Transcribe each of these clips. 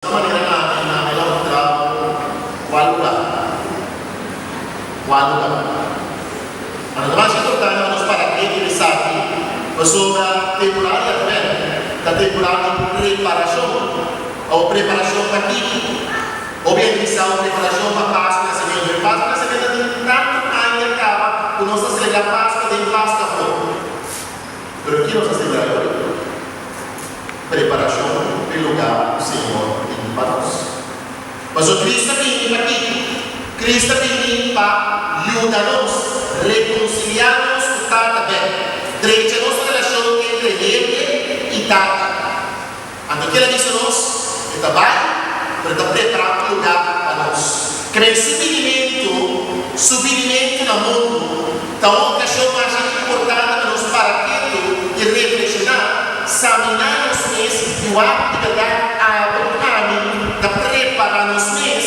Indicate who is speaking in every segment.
Speaker 1: Ta manera ami na mi lo entra kua luga? Kua luga? Ma no ta mas importante pa nos para kende di esaki, pasobra temporada di Advent ta temporada di preparashon. Awor preparashon pa kiko? Hopi hende bisa awor preparashon pa Pasku di Nasementu. Pero Pasku di Nasementu ta tin tantu aña kaba ku nos ta selebrá Pasku den Pasku afó. Pero ki nos ta selebrá awor? Preparashon p'e lugá ku Señor tin pa nos. Pasobra Cristo a bini pa kiko? Cristo a bini pa yuda nos rekonsiliá nos ku Tata bèk, drecha nos relashon entre hende i Tata. Anto kila bisa nos? E ta bai, pero e ta prepará un lugá pa nos. Kre su binimentu, su binimentu na mundu, ta un okashon masha importante pa nos para ketu i reflekshoná, saminá nos mes i wak di bèrdat abo ku ami ta prepará nos mes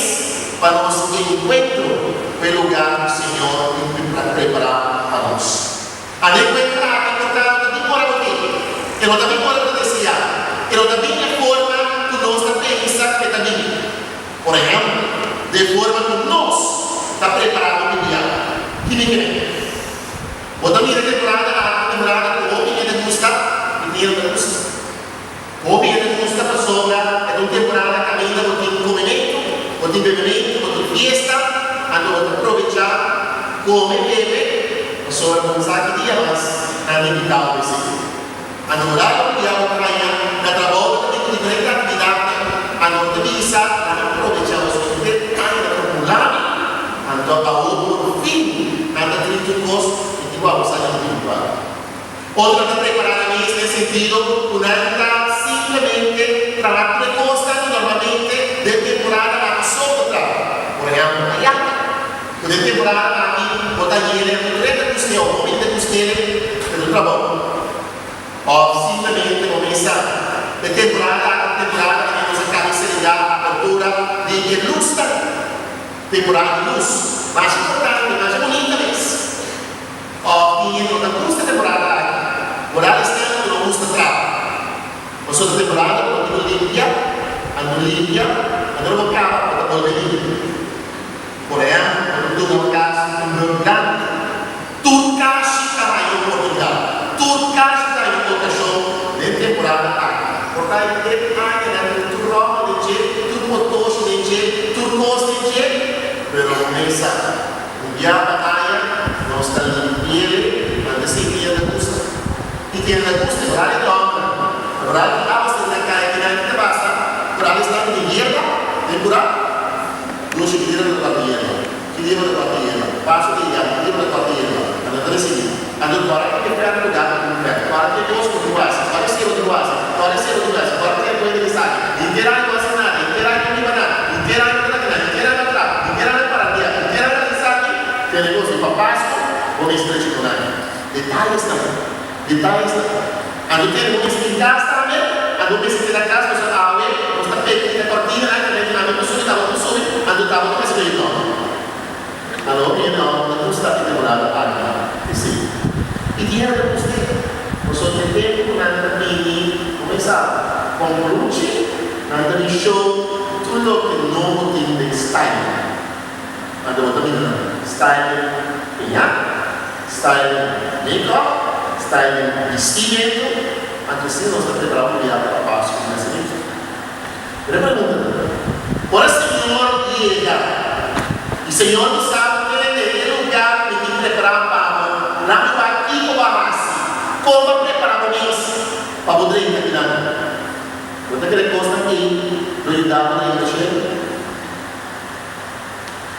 Speaker 1: pa nos enkuentro ku e lugá ku Señor tin prepará pa nos. A den enkuentro aki por tanto ta bin ora bo ke, e no ta bin ora bo ta deseá, e no ta bin e forma ku nos ta pensa ku e ta bin. Por ehèmpel, den forma ku nos ta prepará pa bibiá. Ki mi kere? Bo ta mira temporada aki, temporada ku hopi hende gusta i tin hende no ta gusta. Hopi hende gusta pasobra e ta un temporada kaminda bo tin komementu, bo tin bebementu, bo tin fiesta, anto bo ta probechá kome, bebe, pasobra bo no sa ki dia mas nan ta invitá bo esei. Anto ora bo bia bo ta haña na trabou bo ta bin ku diferente aktividatnan, anto bo ta bisa nan a probecha bo henter aña ta formulami, anto awor por fin nan ta trin tur kos i tin ku abusá di hopi igual. Otro ta prepará nan mes den sentido ku nan ta simplemente traha tur e kosnan ku normalmente den temporada aki so ta traha. Por ehèmpel, ayaka. Ku den temporada aki bo ta yena ku 30 kusté òf hopi di kusté den un trabou. Òf simplemente bo mesa e temporada aki ta temporada kaminda nos a kaba di selebrá apertura di e lusnan, temporada di lus. Masha importante, masha bunita mes. Òf tin hende no ta gusta e temporada aki. Moral esnan ku no gusta trapa. Pasobra temporada ku bo tin ku limpia, anto limpia, anto bo kaba bo ta bolbe limpia. Por ehèmpel, bo ta duna un kas un brùg grandi. Tur kashi ta haña oportunidat. Tur kashi ta haña okashon den temporada aki. Por ta e den añanan ku tur ròmel den dje, tur motoshi den dje, tur kos den dje, pero bo mesa un bia pa aña nos ta limpi'e antes di e ta gusta. I ken ta gusta e horario di hòmbernan? E horario di awas den nan kai, kinan ki ta basta? Horario esnan di yerba den kurá? Lushi, ki dia bo ta kòrta yerba? Ki dia bo ta kòrta yerba? Paso di ya, ki dia bo ta kòrta yerba? Anto ta risibí. Anto kòrda ki e fèrta lugá bo tin fèrta. Kòrda ki e kos bo tin wasi. Kòrda esei bo tin wasi. Kòrda esei bo tin wasi. Kòrda ki e duende di esaki. Henter aña bo hasi nada. Henter aña bo biba nada. Henter aña bo ta na kinan. Henter aña bo a trapa. Henter aña bo a parandia. Henter aña bo a esaki. Tene kos di pa Pasku bo mester echa ku nan. Detayesnan. Detayesnan. Anto tene bo mester tin kas tambe. Anto bo mester keda kas pasobra awe nos ta pega di e kortinanan ku mester ando por subi tabata por subi anto tabata mester ta yudá. Anto hopi hende awe no ta gusta e temporada aki esei. I tin hende ta gust'é pasobra e tempu ku nan ta bini kuminsá konkluchi nan ta bin show tur loke nobo tin den style. Anto bo ta mira style peñá, style make-up, style bistimentu, anto asina nos ta prepará un biaha pa Pasku di Nasimentu. Pero e pregunta ta, Ora Señor yega i Señor bisa bo kende e lugá ku mi tin prepará pa bo, nan mi wak kiko bo a hasi, kon bo a prepará bo mes pa bo drenta kinan? Bo ta kere kosnan ei lo yuda bo drenta shelu?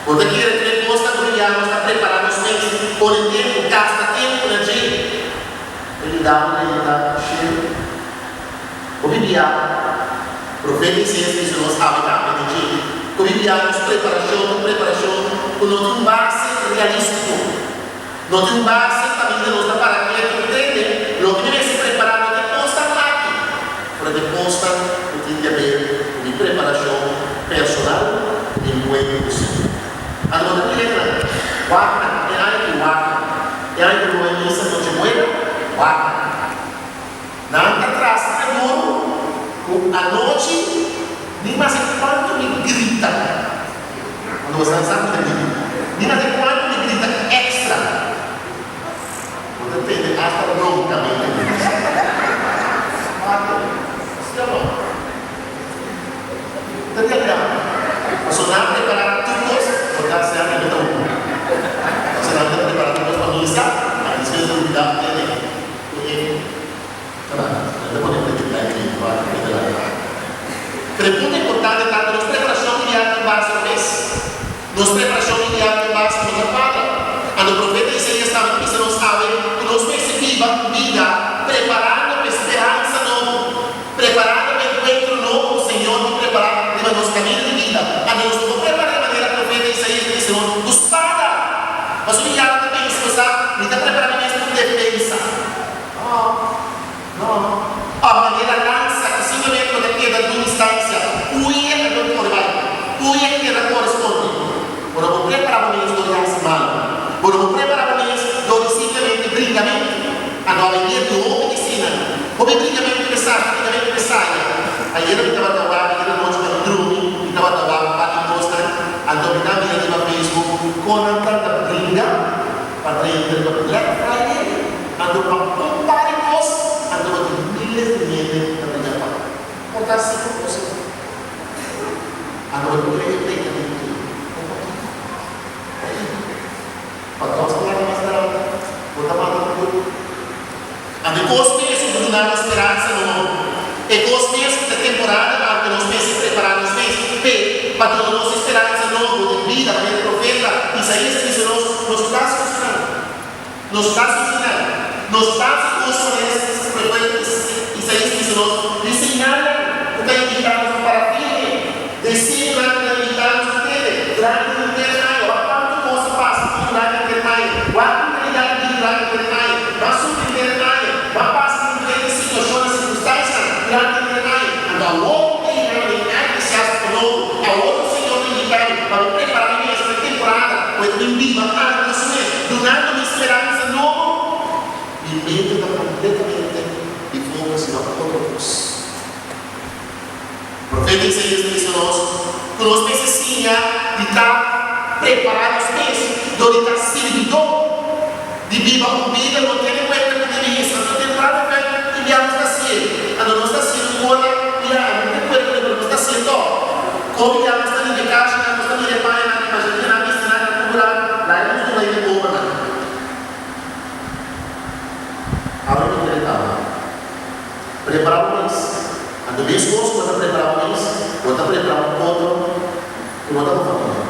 Speaker 1: Bo ta kere ku e kosnan ku ya nos ta prepará nos mes, pone tempu, gasta tempu na dje, ta yuda bo drenta shelu? Hopi bia, profeta Isaías bisa nos awe tambe den dje, ku hopi bia nos preparashon ta un preparashon ku no tin un base realístiko, no tin un base kaminda nos ta para ketu ku tende loke mi mester prepará no ta e kosnan aki, pero ta e kosnan ku tin di haber ku mi preparashon personal, ku mi enkuentro ku Señor. Anto bo ta mira nan, wak nan, e aña ki wak nan, e aña ku lo e misa Noche Buena, wak nan. Nan ta trasa e duru ku anochi. Ni maske kuantu mi grita, cuando bo sa mi ta grita, ni maske kuantu mi grita extra, bo ta tende hasta roncamente mi bisa. Wak, si o no? Ta realidad. Pasobra nan a prepara tur cos, bo ta haci ami ta un. Pasobra nan ta prepara tur cos pa misa, a despues ta olbida tene cu e. Pero e punto importante ta ku nos preparashon di biaha tin base un bes. Nos preparashon di biaha tin base ku no ta kuadra. Anto profeta Isaías tambe ta bisa nos awe ku nos mester biba un bida preparando pa e speransa nobo, preparando pa e enkuentro nobo ku Señor tin prepará riba nos kaminda di bida. Anto nos no por prepará di manera profeta Isaías ta bisa nos, ku spada! Pasobra diabel ta pensa ku sa, Mi ta prepará mi mes pa un defensa. No, no. Òf manera lansa ku simplemente bo ta keda di un distansia, huye ta dor kore bai, huye ta keda kore skonde. Bo no por prepará bo mes dor di hasi malu. Bo no por prepará bo mes dor di simplemente bringamentu. Anto awendia tin hopi di asina. Hopi bringamentu ke sa, bringamentu ke saya. Ayera mi tabata wak, ayera nochi pa mi drumi, mi tabata wak un par di kosnan, anto mi ta mira riba Facebook kon nan ta ta bringa pa drenta riba Black Friday. Anto pa un par di kos, anto bo tin miles di hende ta bringa pa por ta si propósito. Anto bo tin kere e pleita den tur. Bo pakiko? Pakiko? Pa dos plaka mas barata, bo ta mata un tur. Anto e kos mes ku ta duna nos speransa no. E kos mes ku ta temporada awe ku nos mester prepará nos mes p'e pa duna nos e speransa nobo den bida, manera e profeta Isaías a bisa nos, nos ta solucioná. Nos ta sufrinan. Nos ta su cos manera Isaías bisa nos, di señalnan cu ta indica nos pa para firme, deseonan cu ta indica nos pa tene durante henter aña. Wak cuantu cos a pasa cu mi durante henter aña. Wak cu realidad mi bini durante henter aña. Bo a sufri henter aña. Bo a pasa den diferente situacionnan, circunstancianan durante henter aña. Anto awor cu ta yega den aña entusiasmo nobo, awor cu Señor ta indica mi pa mi prepara mi mes pa e temporada cu e ta bin biba algo su mes. Dunando mi speransa nobo, mi mente ta completamente di focus riba otro cos. Profeta Isaías ta bisa nos cu nos mester siña di ta prepara nos mes dor di ta sirbidor, di biba un bida no tene cuenta cu bienes. Anto temprano fe tin bia nos ta hacié, anto nos ta hacié un ora bia no ten cuenta cu nos ta hacié tog. Como bia nos ta limpia cashinan, nos ta mira e pañanan, imagina ke nan bisti nan, nan kumpra, laga nos duna e pobernan. Awe mi kere kaba. Prepara bo mes. Anto meskos ku bo ta prepara bo mes, bo ta prepara un otro ku no ta bo familia,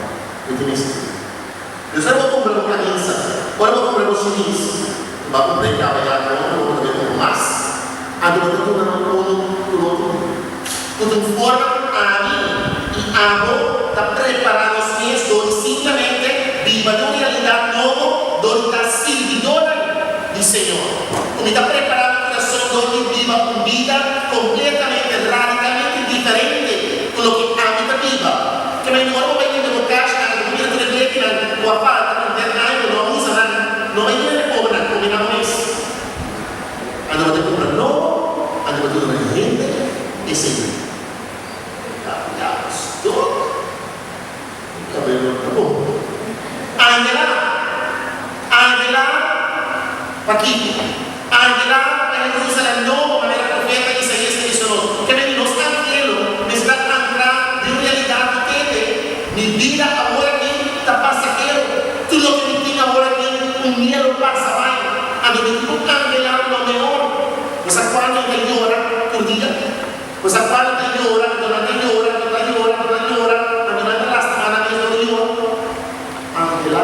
Speaker 1: ku tin nesesidat. Dus ora bo kumpra bo kamisa, ora bo kumpra bo shimis, bo a kumpra e kaba ya pronto, bo no ta bai kumpra mas. Anto bo ta duna nan unu ku no tin. Ku ta un forma ku ami i abo ta prepará nos mes dor di simplemente biba den un realidat nobo dor di ta sirbidónan di Señor. Ku mi ta prepará mi kurason dor di biba un bida kompletamente, radikalmente diferente ku loke ami ta biba. Ke men ora bo bai limpia bo kashnan, bo mira tur e blekinan ku a falta ku henter aña bo no a usa nan, no bai duna e pobernan, kome nan bo mes. Anto bo ta kumpra nobo, anto bo ta duna hende esei. Ya, ya, stok. Kabelo ta bon. Angelá, angelá pa kiko? Angelá pa Jerusalem nobo, manera profeta Isaías ta bisa nos. Ke men di nos anhelo mester ta ankrá den un realidat ku tende, Mi bida awor aki ta pasahero. Tur loke mi tin awor aki un dia lo pasa bai. Anto mi tin ku anhelá lo mehor. Bo sa kuantu mi ta yora tur dia? Bo sa kuantu ta yora, anto nan ta yora, anto ta yora, anto ta yora, anto nan ta lastimá nan mes dor di yora? Anhelá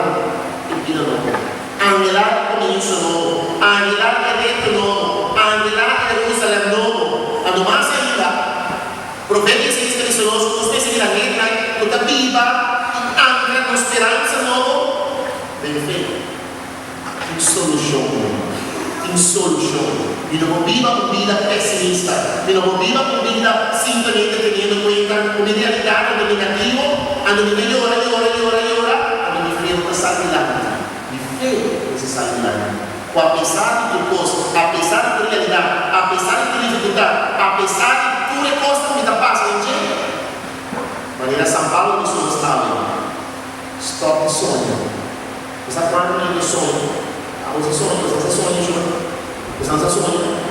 Speaker 1: e bida nobo. Anhelá e komienso nobo. Anhelá e reto nobo. Anhelá e Jerusalèm nobo. Anto mas ainda, profeta Isaías ta bisa nos ku nos mester bira hendenan ku ta biba i ankra ku speransa nobo den fe. Tin solushon, tin solushon. Mi no por biba un bida pesimista. Mi no por biba un bida simplemente teniendo kuenta ku mi realidat ta negativo, anto mi ta yora, yora, yora, yora, anto mi fe no ta sali dilanti. Mi fe mester sali dilanti. Ku apesar di tur kos, apesar di tur realidat, apesar di tur difikultat, apesar di tur e kosnan ku mi ta pasa den dje. Manera San Pablo bisa nos awe, Stòp di soña. Bo sa kuantu hende soña? Abo sa soña? Bo sa soña, shon? Bo sa soña?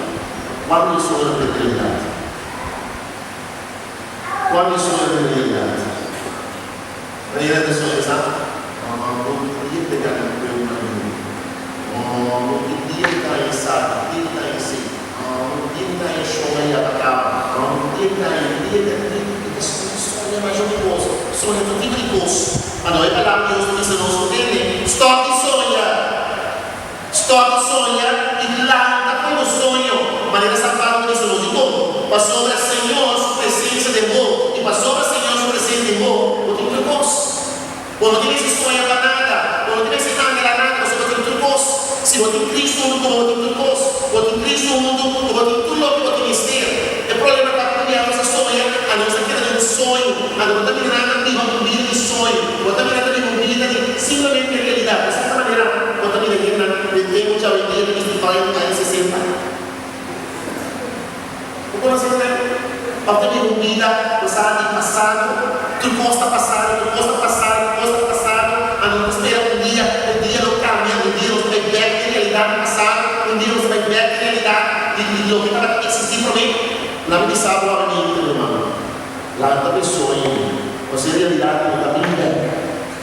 Speaker 1: Kuantu hende soña ta realidat? Kuantu hende soña ta realidat? Manera ta soña sa? Bo dia ta gana un amigu. Bo dia ta haña sa, bo dia ta haña esei. Bo dia ta haña shon a yaba kaba. Bo dia ta haña, bo dia ta haña. Soña masha di kos, soña tur tipo di kos. Anto e palabra di Dios ta bisa nos ku tende, Stòp di soña! Stòp di soña i lanta for bo soño, manera San Pablo ta bisa nos. Dikon? Pasobra Señor su presensia den bo, i pasobra Señor su presensia den bo, bo tin tur kos. Bo no tin mester soña pa nada, bo no tin mester anhelá nada, pasobra bo tin tur kos. Si bo tin Cristo huntu ku bo, bo tin tur kos. Bo tin Cristo huntu ku bo tin tur loke bo tin mester. E problema ta ku bia nos a soña, a nos a keda den un soño. Anto bo ta mira nan ta biba un bida di soño. Bo ta mira ta biba un bida di simplemente realidat. Di sierta manera bo ta mira hendenan den tempu djawendia ta bisti paña di aña sesenta. Bo konosé nan? Òf ta biba un bida ku sa di pasado, tur kos ta pasado, tur kos ta pasado, tur kos ta pasado, anto no ta spera un dia, un dia lo kambia, un dia nos ta bai bèk den realidat di pasado, un dia nos ta bai bèk den realidat di di loke tabata eksistí promé. Laga mi bisa bo awe mi ruman, lanta bo e soño ei, pasobra e realidat no ta bin bèk.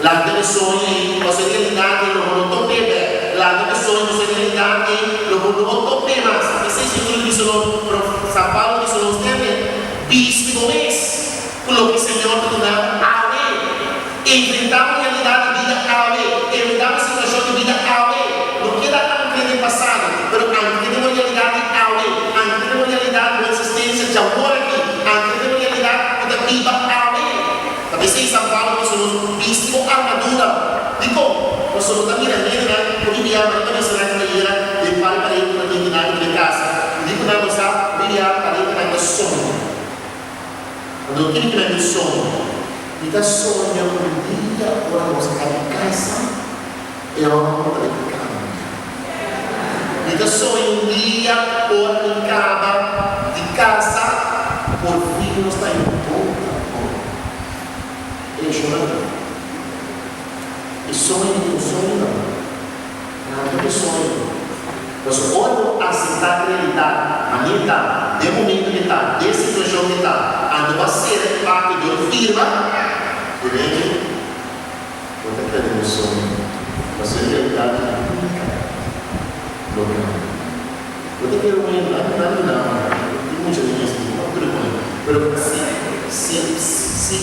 Speaker 1: Lanta bo e soño ei, pasobra e realidat ei lo bo no top'é bèk. Lanta bo e soño, pasobra e realidat ei lo bo no top'é mas. P'esei Jesús bisa nos, pero San Pablo bisa nos tambe, Bisti bo mes ku loke Señor ta duna bo awe. Enfrentá bo realidat di bida awe. Enfrentá bo situashon di bida awe. No keda ankre den pasado, pero ankre den bo realidat di awe. Ankre den bo realidat di bo eksistensia djawor aki. Ankre den bo realidat ku ta biba awe. Ta p'esei San Pablo bisa nos, Bisti bo armadura. Dikon? Pasobra bo ta mira hendenan ku bibia ma riba mesa nan ayera den pal pared ku nan tin dilanti di kasa, i di ku nan bo sa bibia parednan ta soña. Anto kiko ki nan tin soña? Mi ta soña un dia ora nos a di kasa e hòmber ta bin kambia. Mi ta soña un dia ora mi kaba di kasa, por fin nos ta den bon trabou. E shonnan, e soño ta un soño tambe. Nan ta un soño. Pasobra ora bo aseptá e realidat manera ta, den momento ke ta, den situashon ke ta, anto bo a sera e pakto dor firma, e rei Bo ta kere un soño, pasobra e realidat nunka lo kambia. Bo ta kere un hende, nan nan duna tin mucha di mes no por pone, pero si si si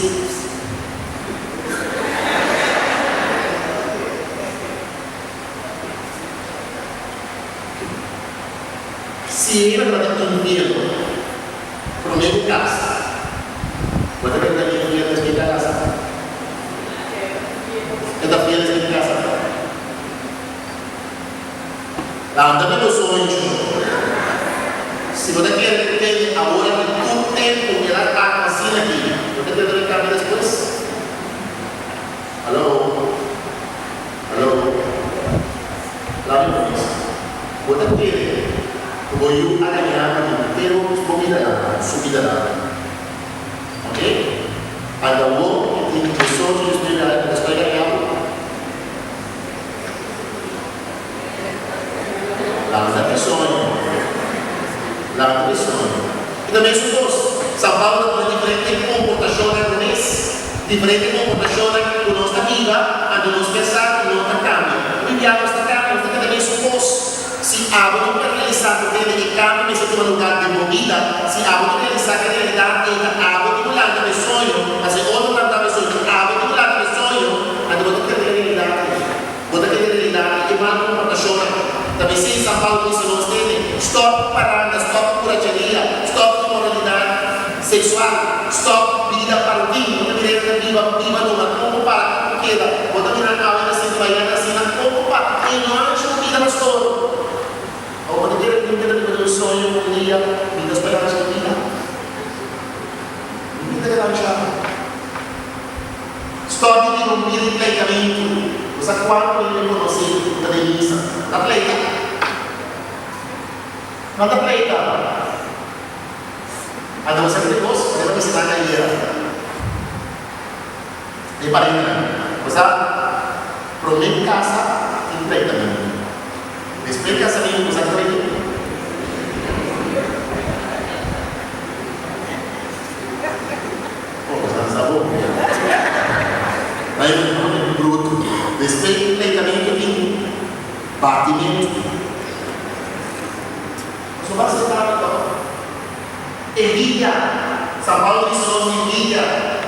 Speaker 1: si e tabata infiel prome ku kasa, bo ta kere ta infiel despues di a kasa? E ta fiel despues di kasa? Lanta pa bo soño. Si bo ta kere ku tende awor aki tur tempu el a aktua asina aki, bo ta kere ta bin kambia despues? Hallo? Hallo? Laga mi bisa, bo ta kere ku bo yu a gaña bo henter bo bida largu, su bida largu? Ok? Anda awor e tin diesocho, diesnuebe aña ta despues gaña bo? Lanta di soño. Lanta di soño. I ta mesun kos, San Pablo ta pone diferente komportashonnan ku mes, diferente komportashonnan ku nos ta biba, anto nos pensa ku no ta kambia. Hopi bia nos ta kambia, nos ta keda mesun kos. Si abo no por realisá ku hende e kambio mester tuma lugar den bo bida, si abo no realisá ku e realidat ei ta abo tin ku lanta bo e soño, mas e otro lanta bo e soño, ta abo tin ku lanta bo e soño, anto bo ta keda den e realidat ei. Bo ta keda den e realidat ei, e mal komportashonnan. Ta p'esei San Pablo bisa nos tene, Stòp ku paranda, stòp ku buracheria, stòp ku inmoralidat seksual, stòp bida parutin. Bo ta mira hende ta biba, biba numa, kon bo para, kon bo keda. Bo ta mira awe ta sinti, mañana asina, kon bo para. E no a haci un bida pastor. Awor bo ta kere cu mi keda riba di un soño un dia mi ta spera haci un bida? Mi ta keda haci. Stop di biba un bida di pleitamentu. Bo sa cuantu hende mi conoce cu ta den misa ta pleita? Nan ta pleita. Anto bo sa kende cos? Bo ta bisa nan ayera. E parehanan. Bo sa, promé ku kasa tin pleitamentu. Despues di kasamentu bo sa kiko tin? Oh, bo sa sa bo. Nan e pone brutu. Despues di pleitamentu tin batimentu. Pasobra bo sa ta Envidia. San Pablo bisa nos envidia.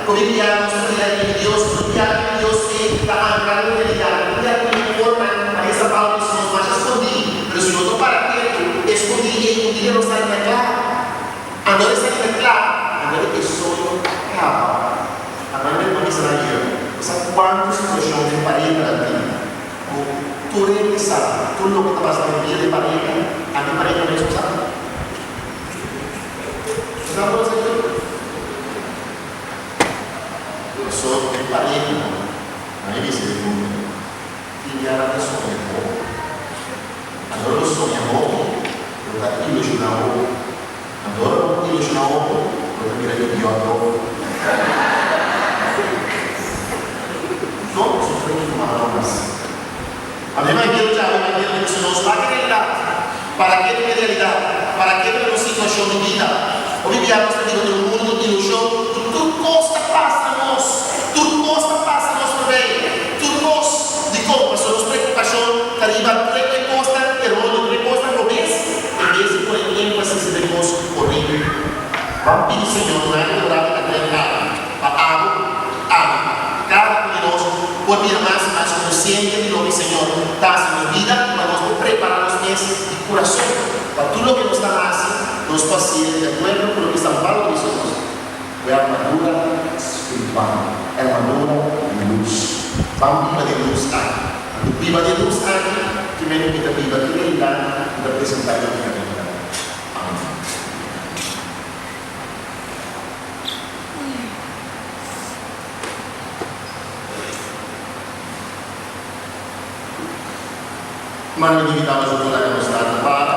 Speaker 1: Ku biblia nos ta mira envidioso. No bia envidioso ei ta ankra den realidat. No bia ku e forma manera San Pablo bisa nos masha skondí. Pero si nos no para ketu, e skondí ei un dia lo sali na kla. Anto e sali na kla, anto e soño kaba. Anto mi por bisa nan ayer, bo sa kuantu situashon den parehanan tin ku tur hende sa tur loke ta pasa den bida di pareha, anto e pareha mes no sa. Bo ta por sa kiko? Paso e parehanan, nan e bisa e mundo, tin biaha ta soña hopi. Anto ora bo soña hopi, bo ta ilushoná hopi. Anto ora bo ilushoná hopi, bo ta bira idiòt hopi. No, sufri ku mamaronas. A mi manera djawe manera di bisa nos wak e realidat. Para ke ta e realidat? Para ke ta nos situashon di bida? Hopi bia nos ta biba den un mundu di ilushon ku tur kos ta pasa nos, tur kos ta pasa nos forbei, tur kos. Dikon? Pasobra nos preokupashon ta riba tur e kosnan eróneo, tur e kosnan robes, en bes di pone énfasis riba e kos korekto. Ban pidi Señor durante e temporada di Advent aki pa abo, ami, kada un di nos por bira mas i mas konsiente di loke Señor ta hasi nos bida i pa nos por prepará nos mes di kurason pa tur loke nos ta hasi, nos por hasié di akuerdo ku loke San Pablo bisa nos, ku e armadura spiritual, e armadura di lus. Ban biba den lus aki. Anto biba den lus aki, ki mende mi ta biba ki realidat mi ta presentá den mi kaminda. Amen. Mano di invitá boso tur laga nos tata para.